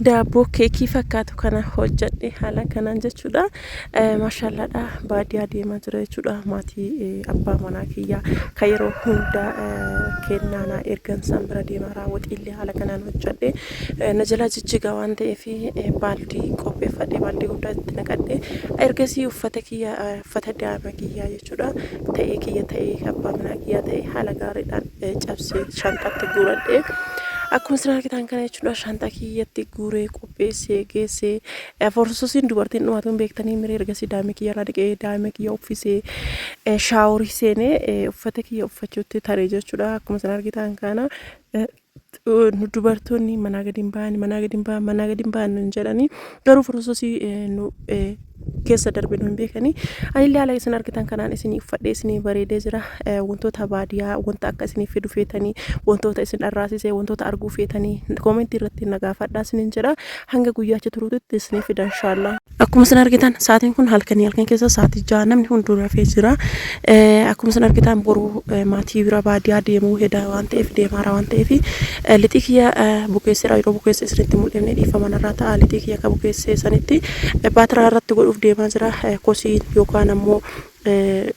Daabboo keekii fakkaatu kana hojjedhe haala kanaan jechuudha. Maashaallaadha, baadiyyaa deemaa jira jechuudha. Maatii abbaa manaa kiyyaa kan yeroo hunda kennaa naa ergan san bira deemaa raawwaxiillee haala kanaan hojjedhe. Na jalaa jijjiga waan ta'eef baaldii qopheeffadhe, baaldii guddaa itti naqadhe. Ergasii uffata kiyya, uffata daa'ima kiyyaa jechuudha. Ta'ee kiyya, ta'ee abbaa manaa kiyyaa ta'ee haala gaariidhaan cabsee shanxaatti guuradhe. Akkuma isin argitan kana jechuudha, shanxaa kiyyatti guuree qopheessee geessee forsosiin dubartiin dhumaatuun beektanii miree. Ergasii daa'ima kiyya irraa dhiqee, daa'ima kiyya uffisee, shaaworii seenee uffata kiyya uffachuutti taree jechuudha. Akkuma isin argitan kana, nu dubartoonni manaa gadi hin ba'an, manaa gadi hin ba'an, manaa gadi hin ba'an nun jedhanii, garuu forsosii nu keessa darbe nu hin beekanii. Anillee haala isin argitan kanaan isinii uffadhee isinii bareedee jira. Wantoota baadiyaa, wanta akka isinii fidu feetanii, wantoota isin dharraasisee, wantoota arguu feetanii koomentii irratti na gaafadhaa isiniin jedha. Hanga guyyaacha turuutti isinii fida inshaallah. Akkuma isin argitan sa'aatiin kun halkanii, halkan keessa sa'aatii 6, namni hunduu rafee jira. Akkuma isin argitan boru maatii bira baadiyaa deemuu hedaa waan ta'eef, deemaara waan ta'eef, lixii kiyya bukeesseera. Yeroo bukeesse isinitti mul'ifne, dhiifama narraa ta'a. Lixii kiyya ka bukeessee sanitti baatiraa irratti godhuuf deemaa jira. Kosiin yookaan ammoo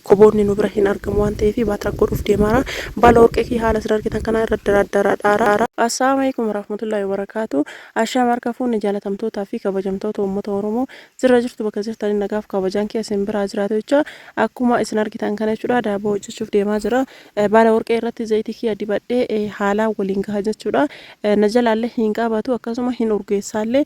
koboonni nu bira hin argamu waan ta'eef baatira godhuuf deemaara. Baala warqee kiyya haala isin argitan kana irra daraddaraadhaara. Assalaamu alaikum warahmatullahi wabarakaatu. Ashaam, harka fuunni jaalatamtootaa fi kabajamtoota uummata Oromoo jirra jirtu, bakka jirtanii nagaaf kabajaan kee isin biraa jiraatu jecha. Akkuma isin argitan kana jechuudha, daabboo hojjechuuf deemaa jira. Baala warqee irratti zayitii kiyya dibadhee haalaan waliin gaha jechuudha. Na jalaallee hin qabatu, akkasuma hin urgeessaallee,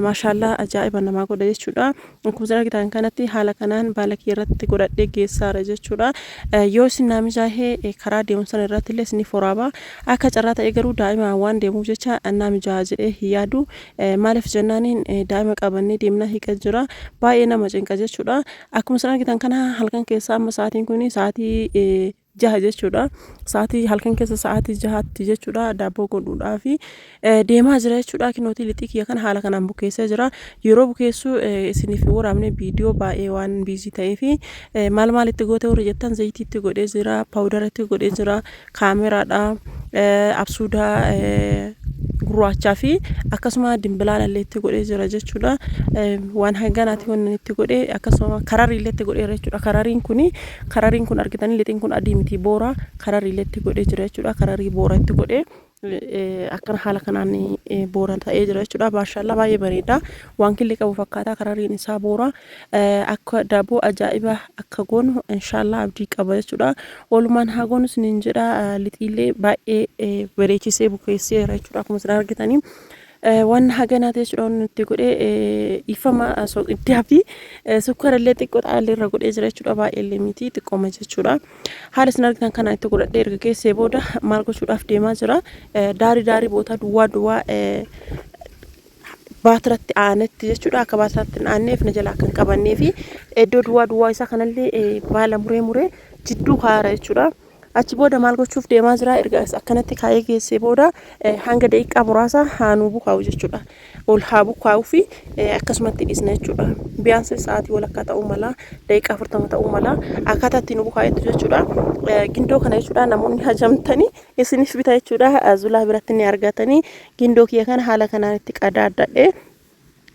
maashaallaa ajaa'iba namaa godha jechuudha. Akkuma isin argitan kanatti haala kanaan baala kiyya irratti godhadhee geessaara jechuudha. Yoo isin naa mijaahee karaa deemu sana irratti illee isiniif waraaba. Akka carraa ta'ee garuu daa'ima waan deemuuf jecha naa mijaa'a jedhee hin yaadu. Maaliif jennaaniin daa'ima qabannee deemna, hiqa jira. Baay'ee nama cinqa jechuudha. Akkuma isin argitan kana halkan keessa amma sa'aatiin kun sa'aatii 6 jechuudha. Sa'aatii halkan keessa sa'aatii 6tti jechuudha, daabboo godhuudhaaf deemaa jira jechuudha. Kinootii lixii kiyya kana haala kanaan bukeessee jira. Yeroo bukeessu isiniif hin waraabne, viidiyoo baay'ee waan biizii ta'eef. Maal maal itti goote warri jettan, zayitii itti godhee jira, paawudara itti godhee jira, kaameraadha, absuudaa gurraachaa fi akkasuma dimbilaala illee itti godhee jira jechuudha. Waan hanganaati wanni itti godhee, akkasuma kararii illee itti godheera jechuudha. Karariin kun argitanii, lixiin kun adii miti, boora. Kararii illee itti godhee jira jechuudha. Kararii boora itti godhee akkana haala kanaan boora ta'ee jira jechuudha. Maashaallaa, baay'ee bareeda. Waan killee qabu fakkaata, karariin isaa boora. Akka daabboo ajaa'iba akka goonu inshaallah abdii qaba jechuudha. Walumaan haa goonu isiniin jedha. Lixiillee baay'ee bareechisee bukeesseera jechuudha, akkuma isin argitanii. Waan haganaati jechuudha wanni nutti godhee. Dhiifama, soqiddaa fi sukkaara illee xiqqoo xaallee irra godhee jira jechuudha. Baay'ee illee miti, xiqqooma jechuudha. Haala isin argitan kana itti godhadhee erga geessee booda maal gochuudhaaf deemaa jira? Daarii daarii bootaa duwwaa duwwaa baatiratti aanetti jechuudha. Akka baatiratti hin aanneef, na jalaa akka hin qabannee fi iddoo duwwaa duwwaa isaa kanallee baala muree muree jidduu kaa'aara jechuudha. Achi booda maal gochuuf deemaa jira? Erga akkanatti kaa'ee geessee booda hanga daqiiqaa muraasa haa nuu bukaa'u jechuudha. Ol haa bukaa'uu fi akkasumatti dhiisna jechuudha. Biyaansi sa'aatii walakkaa ta'uu mala, daqiiqaa 40 ta'uu mala, akkaataa ittiin nu bukaa'etti jechuudha. Gindoo kana jechuudha, namoonni hajamtanii isiniif bita jechuudha. Zulaa biratti ni argatanii. Gindoo kiyya kana haala kanaan itti qadaadadhe.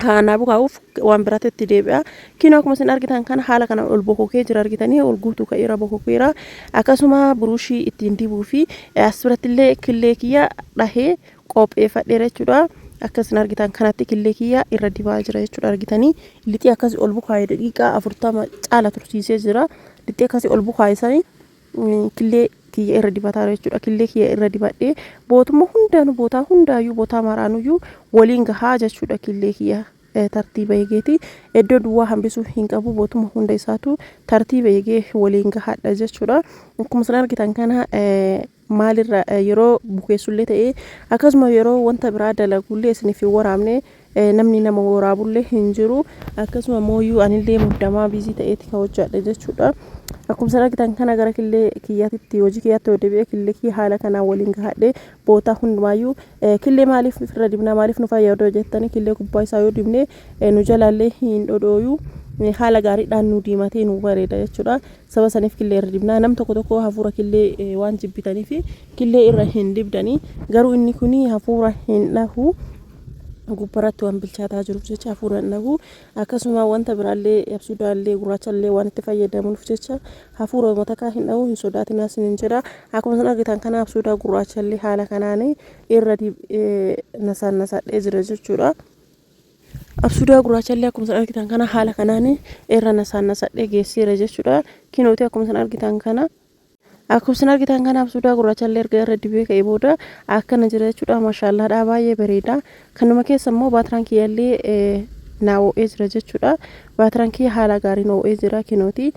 Haanaa bukaa'uuf waan biraatti itti deebi'a. Kinoo akkuma isin argitan kana haala kanaan ol bokokee jira, argitanii, ol guutuu ka'eera, bokokeera. Akkasuma buruushii ittiin dibuu fi as biratti illee killee kiyya dhahee qopheeffadheera jechuudha. Akka isin argitan kanatti killee kiyya irra dibaa jira jechuudha, argitanii. Lixii akkasii ol bukaa'ee daqiiqaa 40 caala tursiisee jira. Lixii akkasii ol bukaa'e sanii killee kiyya irra dibataa jechuudha. Killee kiyya irra dibadhee bootuma hundaanuu, bootaa hundaayyuu, bootaa maraanuyyuu waliin gahaa jechuudha killee kiyya. Tartiiba eegeeti, iddoo duwwaa hambisuu hin qabu, bootuma hunda isaatu tartiiba eegee waliin gahaadha jechuudha. Akkuma isin argitan kana maalirra yeroo bukeessullee ta'ee, akkasuma yeroo wanta biraa dalagullee isiniif hin waraabne, namni nama waraabullee hin jiru, akkasuma mooyyuu anillee muddamaa biizii ta'eeti kan hojjedhe jechuudha. Akkuma isin argitan kana gara killee kiyyaatitti, hojii kiyyaatti yoo deebi'e, killee kiyya haala kanaan waliin gahadhe bootaa hundumaayyuu. Killee maaliif irra dibna, maaliif nu fayyada jettanii, killee gubbaa isaa yoo dibne nu jalaallee hin dhodhooyu, haala gaariidhaan nu diimatee nu bareeda jechuudha. Saba saniif killee irra dibna. Nam tokko tokko hafuura killee waan jibbitaniif killee irra hin dibdanii, garuu inni kun hafuura hin dhahu. Gubbaratti waan bilchaataa jiruuf jecha hafuura hin dhabu. Akkasuma wanta biraallee absuudaallee gurraachallee waan itti fayyadamnuuf jecha hafuura matakaa hin dhabu, hin sodaatinaa isiniin jedha. Akkuma isin argitan kana absuudaa gurraachallee haala kanaan irra nasaan nasadhee jira jechuudha. Absuudaa gurraachallee akkuma isin argitan kana haala kanaan irra nasaan nasadhee geesseera jechuudha. Kinooti akkuma isin argitan kana. Akkuma isin argitan kana absuudaa gurraachallee erga irra dibee ka'ee booda akkana jira jechuudha. Maashaallaadha, baay'ee bareeda. Kanuma keessa immoo baatiraan kiyyallee naa ho'ee jira jechuudha. Baatiraan kiyya haala gaariin ho'ee jira kinooti.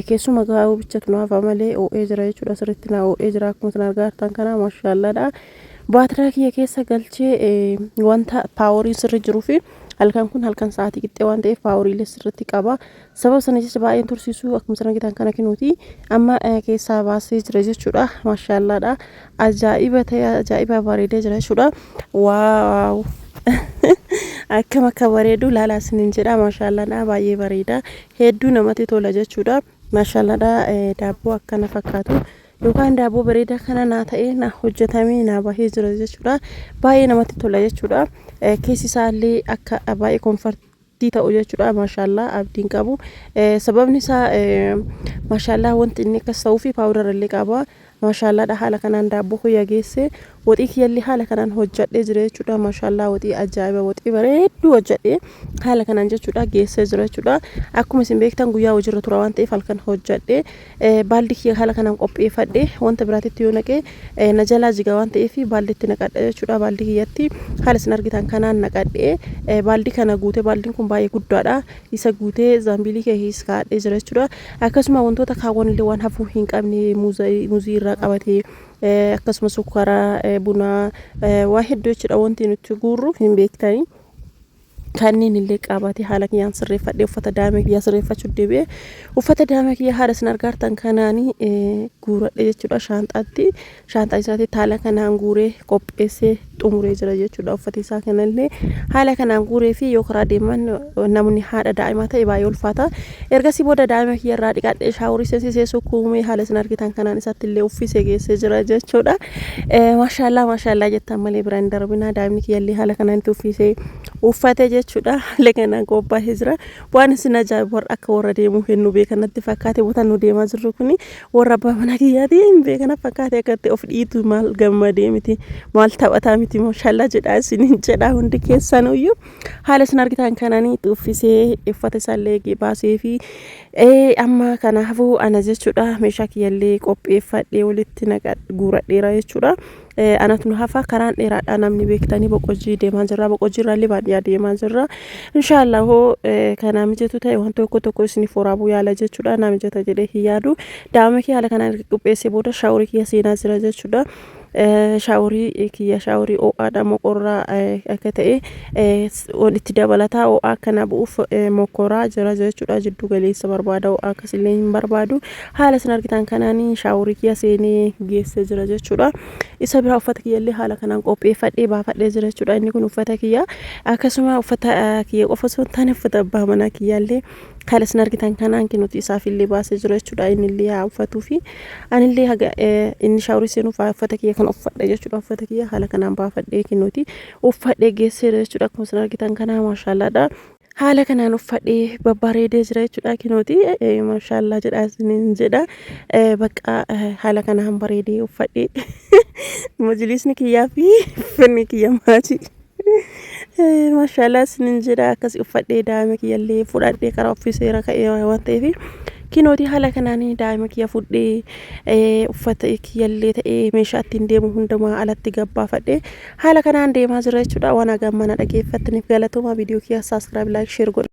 Keessuma gaa'uu bichatu naaf malee ho'ee jira jechuudha. Sirriitti naa ho'ee jira akkuma isin argaa jirtan kana, maashaallaadha. Baatiraa kiyya keessa galchee wanta paaworiin sirri jiruu fi halkan kun halkan sa'aatii qixxee waan ta'eef paaworiilee sirriitti qaba. Sababa sana jecha baay'een tursiisu. Akkuma isin argitan kana kinuuti amma keessaa baasee jira jechuudha. Maashaallaadha. Ajaa'iba ta'e, ajaa'iba bareedee jira jechuudha. Wow! Akkam akka bareedu ilaalaa isiniin jedha. Maashaallaadha, baay'ee bareeda. Hedduu namatti tola jechuudha. Maashaallaadha, daabboo akkana fakkaatu yookaan daabboo bareedaa kana naa ta'ee naa hojjetamee naa bahee jira jechuudha. Baay'ee namatti tola jechuudha. Keessi isaallee akka baay'ee comfortii ta'u jechuudha. Maashaallaa, abdiin qabu. Sababni isaa, maashaallaa, wanti inni akkas ta'uu fi powder illee qaba. Maashaallaadha, haala kanaan daabboo kiyya geesse. Waxii kiyyallee haala kanaan hojjedhee jira jechuudha. Maashaallaa, waxii ajaa'iba, waxii bareedduu hojjedhee haala kanaan jechuudha geessee jira jechuudha. Akkuma isin beektan guyyaa hojiirra tura waan ta'eef halkan hojjedhee baaldii kiyya haala kanaan qopheeffadhe. Wanta biraatitti yoo naqee na jalaa jiga waan ta'eef baalditti naqadha jechuudha. Baaldii kiyyatti haala isin argitan kanaan naqadhee baaldii kana guutee, baaldiin kun baay'ee guddaadha. Isa guutee zaambiilii kee keessa kaa'adhee jira jechuudha. Akkasuma wantoota kaawwan illee waan hafuu hin qabne, muuzii irraa qabatee, akkasuma sukkaara, buna, waa hedduu jechuudha, wanti nuti guurru hin beektanii. Kanneen illee qabatee haala kiyyaan sirreeffadhee uffata daa'ima kiyyaa sirreeffachuu deebi'ee uffata daa'ima kiyyaa haala isin argaartan kanaanii guuradhe jechuudha shaanxaatti. Shaanxaa isaatiitti haala kanaan guuree qopheessee xumuree jira jechuudha. Uffata isaa kanallee haala kanaan guuree fi yoo karaa deeman namni haadha daa'imaa ta'e baay'ee ulfaata. Ergasii booda daa'ima kiyya irraa dhiqadhee, shaaworii seensisee, sukkuumee, haala isin argitan kanaan isatti illee uffisee geessee jira jechuudha. Maashaallaa, maashaallaa jettan malee bira hin darbina. Daa'imni kiyyallee haala kanaan itti uffisee uffate jechuudha. Haala kanaan qophaa'ee jira. Waan isin ajaa'ibu, warra akka warra deemuu hin nu beekan natti fakkaate. Wanta nu deemaa jirru kuni warra abbaa manaa kiyyaati hin beekan fakkaate. Akka itti of dhiitu maal gammadee miti, maal taphataa miti. Maashaallaa jedhaa isiniin jedhaa hundi keessanuyyuu. Haala isin argitan kanaan itti uffisee uffata isaallee baasee fi amma kanaafuu ana jechuudha meeshaa kiyyallee qopheeffadhee walitti naqa guuradheera jechuudha. Anatu nu hafa, karaan dheeraadha, namni beektanii Boqojjii deemaa jirra, Boqojjii irraallee baadiyyaa deemaa jirra. Inshaallah hoo kanaa mijatu ta'e waan tokko tokko isiniif waraabuu yaala jechuudha. Naa mijata jedhee hin yaadu. Daa'ima kiyya haala kanaan erga qopheessee booda shaaworii kiyya seenaa jira jechuudha. Shaaworii kiyya shaaworii ho'aadha, moqorraa akka ta'e itti dabalataa ho'aa akkana bu'uuf mokoraa jira jechuudha. Jiddu galeessa barbaada, ho'aa akkasillee hin barbaadu. Haala isin argitan kanaan shaaworii kiyya seenee geessee jira jechuudha. Isa biraa uffata kiyyallee haala kanaan qopheeffadhee baafadhee jira jechuudha. Inni kun uffata kiyya, akkasuma uffata kiyya qofa osoo hin taane uffata abbaa manaa kiyyaallee haala isin argitan kanaan nuti isaafillee baasee jira jechuudha. Inni illee haa uffatuu fi anillee haga inni shaaworii seenuuf uffata kiyya kana uffadha jechuudha. Uffata kiyya haala kanaan baafadhee nuti uffadhee geesseera jechuudha. Akkuma isin argitan kanaa, maashaallaadha. Haala kanaan uffadhee babbareedee jira jechuudha kinooti. Maashaallaa jedha isiniin jedha. Bakka haala kanaan bareedee uffadhee majlisni kiyyaa fi uffanni kiyya maatii. Maashaallaa isiniin jedha, akkasi uffadhee daa'ima kiyyallee fudhadhee karaa offiseera ka'ee waan ta'eef kinooti haala kanaan daa'ima kiyya fudhee, uffata kiyyallee ta'ee meeshaa ittiin deemu hundumaa alatti gabbaafadhee haala kanaan deemaa jira jechuudha. Waan haga mana dhageeffattaniif galatooma. Viidiyoo kiyya subscribe, like, share godha.